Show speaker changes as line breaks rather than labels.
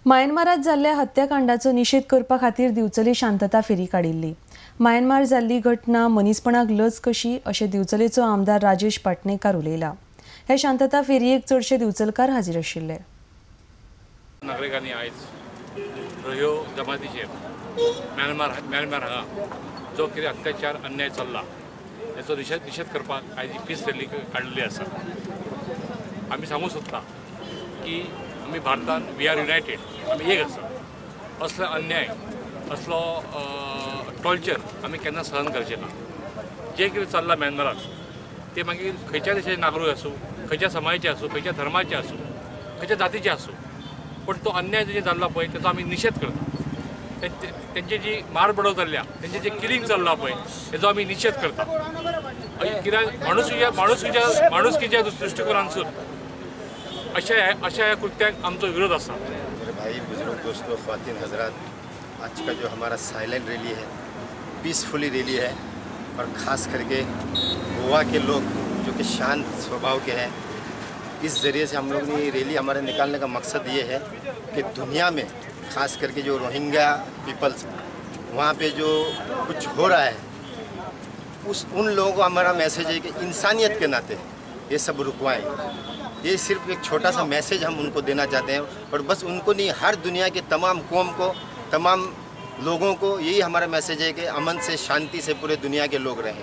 म्यानमारात जाल्ल्या हत्याकांडाचो निशेध करपा खातीर दिवचले शांतता फेरी काडिल्ली. म्यानमार जाल्ली घटना मनीसपणाक लज कशी अशें दिवचलेचो आमदार राजेश पाटणेकार उलयला. हे शांतता फेरयेक चडशे दिवचलकार हाजीर आशिल्ले.
नागरिकांनी आयज रोहिंग्या जमातीचेर म्यानमार हांगा जो कितें अत्याचार, अन्याय चल्ला, हेचो निशेध करपाक आयज ही पीस रॅली काडलेली आसा. आमी सांगूंक सोदता की आमी भारतान we are united, आमी एक आसा. असलो अन्याय, असलो टॉर्चर आमी केन्ना सहन करचे ना. जें कितें चल्लां म्यानमारात, ते मागीर खंयच्या देशाचे नागरीक आसूं, खंयच्या समाजाचे आसूं, खंयच्या धर्माचे आसूं, खंयच्या जातीचे आसूं, पण तो अन्याय जे जाल्लो पळय, तेचो आमी निशेध करता. तेंची जी मारबडव चल्ल्या, तेंचे जे किलिंग चल्लां पळय, तेजो आमी निशेध करता. कित्याक माणुसकीच्या दृश्टिकोनांतसून अशा ह्या कृत्याक आमचो विरोध आसा.
मेरे भाई, बुजुर्ग, दोस्तों, ख़वातीन हजरात, आज का जो हमारा साइलेंट रैली है, पीसफुली रैली है और ख़ास करके गोवा के लोग, जो कि शांत स्वभाव के हैं, इस ज़रिए से हम लोग ने ये रैली हमारे निकालने का मकसद ये है कि दुनिया में ख़ास करके जो रोहिंग्या पीपल्स, वहाँ पे जो कुछ हो रहा है, उस उन लोगों को हमारा मैसेज है कि इंसानियत के नाते ये सब रुकवाएं. ये सिर्फ एक छोटा सा मैसेज हम उनको देना चाहते हैं और बस उनको नहीं, हर दुनिया के तमाम कौम को, तमाम लोगों को यही हमारा मैसेज है कि अमन से, शांति से पूरे दुनिया के लोग रहें.